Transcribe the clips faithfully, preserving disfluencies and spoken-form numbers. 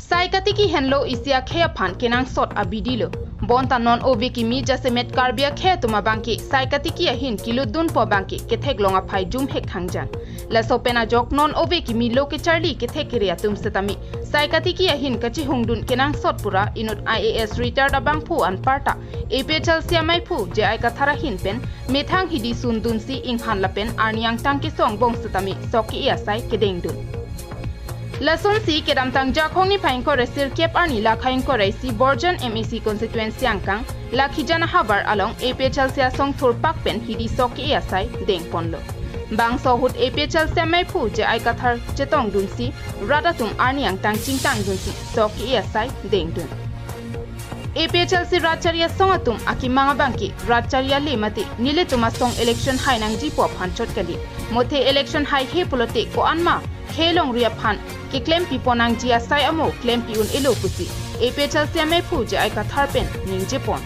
Sai katiki henlo isi akhei aphan kenangsot abidi lo. Bonta non ove kimi jasemet Karbi akhei atum abangke sai katiki ahin kilut dunpo abangke ketheklong aphai jumhek thangjang. Laso pen ajok non ove kimi lo kecharli kethek kere atum setame sai katiki ahin kachihungdun kenangsot pura inut I A S retired abangphu anparta A P H L C amaiphu J I Kathar ahin pen methang hidi sundunsi inghan lapen arni angtang kesong bong setame sok ke-e asai kedengdun. Lasonsi kedamtang Jakhong niphai ingkoi ra sirkep arni lakhai ingkoi ra isi Borjan M A C constituency angkang Lakhijan havar along A P H L C asong thurpak pen hidi sok ke-e asai dengponlo. Bangso ahut A P H L C amaiphu J I Kathar chetongdunsi rat atum arni angtang chingtangdunsi sok ke-e asai dengdun. A P H L C rat chari asong atum akemang abangke rat chari ale mate nelitum asong election hai nangjipo aphan chot kali. Mothe election haihe pulote ko-an ma khei longri aphan keklempipon nangji asai amo klempi un-elo pusi A P H L C amaiphu J I Kathar pen ningjepon.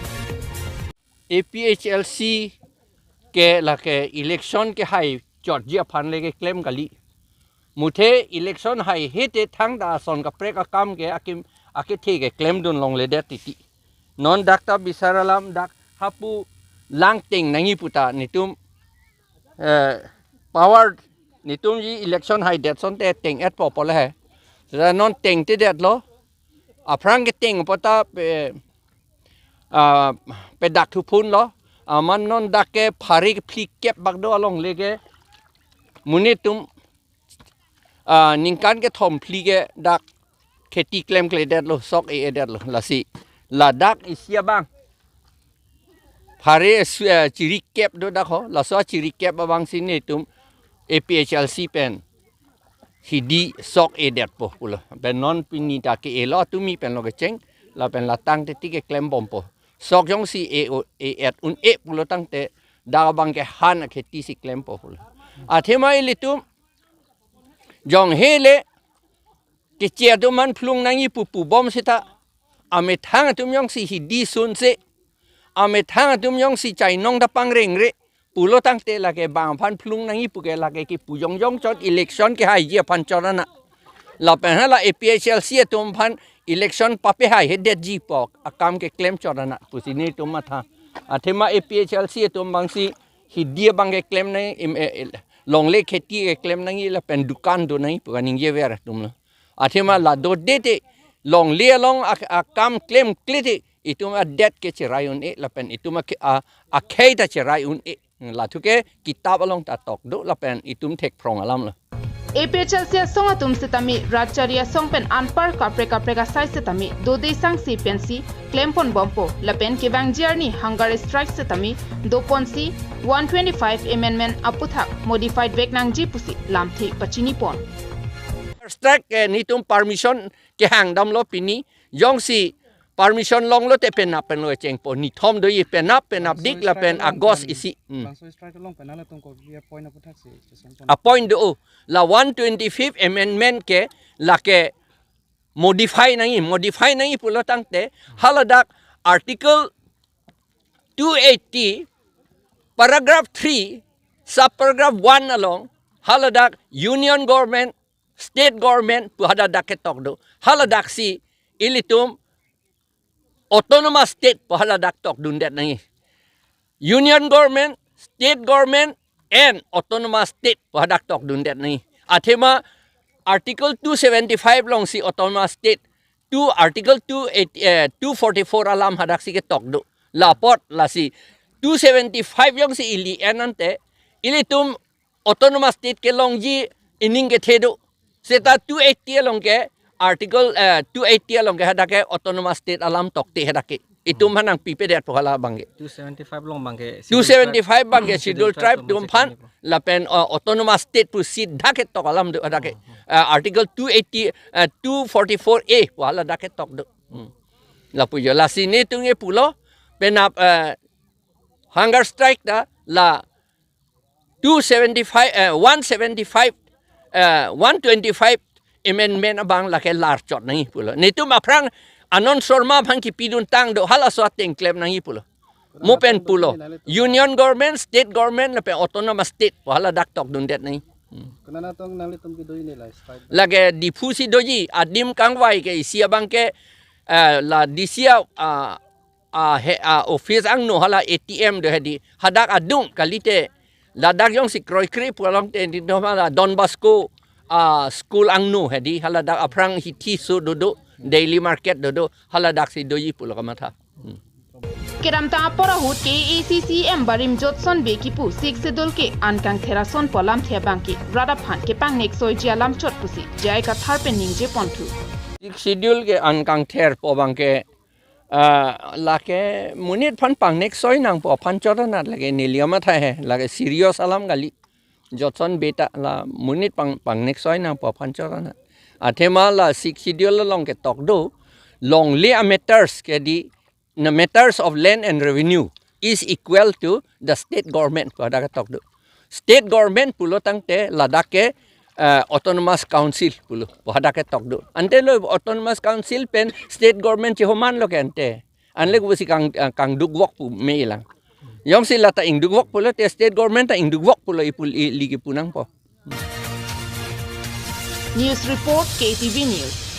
A P H L C ke lake election kehai chotji aphan le keklem kali. Muthe election haihe te thangta ason kaprek akam ke akim akethe keklemdun longledet titi. Non dak ta bisar alam dak hapu lang teng nangji puta netum, eh, power netumji election haidet asonte teng-etpo pu le he. Seta non tengtedetlo. Aphrang keteng puta pe, ah, pedak thuphunlo. Amat non dak ke phari kephlikep bak do alongle ke. Monit atum, ah, ningkan kethom phli ke dak kheti klemkledetlo, sok e-edetlo. Lasi ladak isi abang phari su-, eh, chirikep do dak ho, laso chirikep abangsi netum A P H L C pen hidi sok edetpo pulo. Pen non pini ta ke-elo atumi pen lo kecheng, lapen la tangte ti keklembompo. Sok jongsi e-o, e-et un-e pulo tangte dak abangke han akheti si klempo pulo. Athema ilitum jong hele keche atum aphan phlung nangji pu pubom seta amethang atum jongsi hidi sunse, amethang atum jongsi chainong ta pangrengre pulo tangte lake bang aphan phlung nangji pu ke lake kipu jongjong chot election kehaiji aphan chot ana. Lapen hala A P H L C atum aphan election papehai hedetji pu akam keklem chot ana pusi netum matha. Athema A P H L C atum abangsi hidi abang keklem nang im, eh, eh, longle kheti keklem nangji lapen dukan do nangji pu kaningje ver atumlo. Athema la dodete longle along ak-, akam klemkle te itum adet ke cherai un-e lapen itum ake-, a-, akhei ta cherai un-e. Lathu ke kitap along ta tok do lapen itum thekphrong alamlo. A P H L C asong atum setame rat chari asong pen anpar kaprek kaprek asai setame dode sangse pensi klemponbompo lapen kevangji arni hunger strike setame doponsi one twenty-five amendment aputhak modified vek nangji pusi lamthe pachinipon. Strike ke netum permission kehangdamlo pini, jongsi permission longlo te penap penlo chengpo, nithom doji penap, penapdik lapen agos isi. Hmm. Bangso strike along pen halatum kopi apoint aputhak si kesempon. Apoint do la one twenty-fifth amendment ke lake modify nangji, modify nangji pulo tangte haladak article two eighty paragraph three subparagraph one along haladak union government, state government pu haladak ketok do. Haladak si ilitum autonomous state pu haladak tokdundet nangji. Union government, state government and autonomous state pu hadak tokdundet nangji. Athema article two seventy-five alongsi autonomous state, two article two eighty, eh, two forty-four alam hadak si ketok do. Lapot lasi two seventy-five jongsi ili en ante ilitum autonomous state kelongji ining kethe do. Seta two eighty along ke article, eh, two eighty along ke hadak ke autonomous state alam tokte hadak ke. Itum hanang pipedetpo hala abangke. Two seventy-five along abangke. Two seventy-five abangke schedule tribe atum aphan lapen, uh, autonomous state pu si dak ketok alam do hadak ke. Uh, article two eighty, uh, two forty-four A pu hala dak ketok do. Hmm. Lapu jo lasi netum ke pulo penap, uh, hunger strike ta la two seventy-five, eh, one seventy-five, eh, one twenty-five amendment abang lake larchot nangji pulo. Netum aphrang Anand Sharma aphan kipidun tang do halaso ateng klem nangji pulo. Mo pen pulo. Union government, state government lapen autonomous state pu haladak tokdundet nangji. Konat atum nanglitum kedo-i ne la strike? Lake Diphu si doji, adim kangvai ke isi abang ke, eh, la D C a, a, a, he, a, office angno hala A T M do hedi. Hadak adung kalite. Ladak jongsi kroikre pu along te di do hala Don Bosco, a, school angno hedi. Haladak aphrang hithi so dodo, daily market dodo. Haladak si doji pulo kamatha. Hmm. Kedamtang apor ahut K A A C C M barim Jotson Bey kipu Sixth Schedule ke an kangther ason pu alamthe abang ke rat aphan kepangnek soiji alam chot pusi J I Kathar pen ningje ponthu. Sixth Schedule ke an kangther pu abang ke, ah, lake monit aphan pangnek soi nangpo aphan chot anat lake neli kamatha he, lake serious alam kali. Jotson Bey ta la monit pang, pangnek soi nangpo aphan chot anat. Athema la Sixth Schedule along ketok do, longle a matters ke di, na matters of land and revenue is equal to the state government pu hadak ketok do. State government pulo tangte ladak ke, eh, autonomous council pulo pu hadak ketok do. Ante lo autonomous council pen state government chehoman lo ke ante. Anle kubusi kang, eh, kangdukvok pu me ilang. Jongsi lata ingdukvok pulo te state government ta ingdukvok pulo ipul i, liki pu nangpo. News report, K T V News.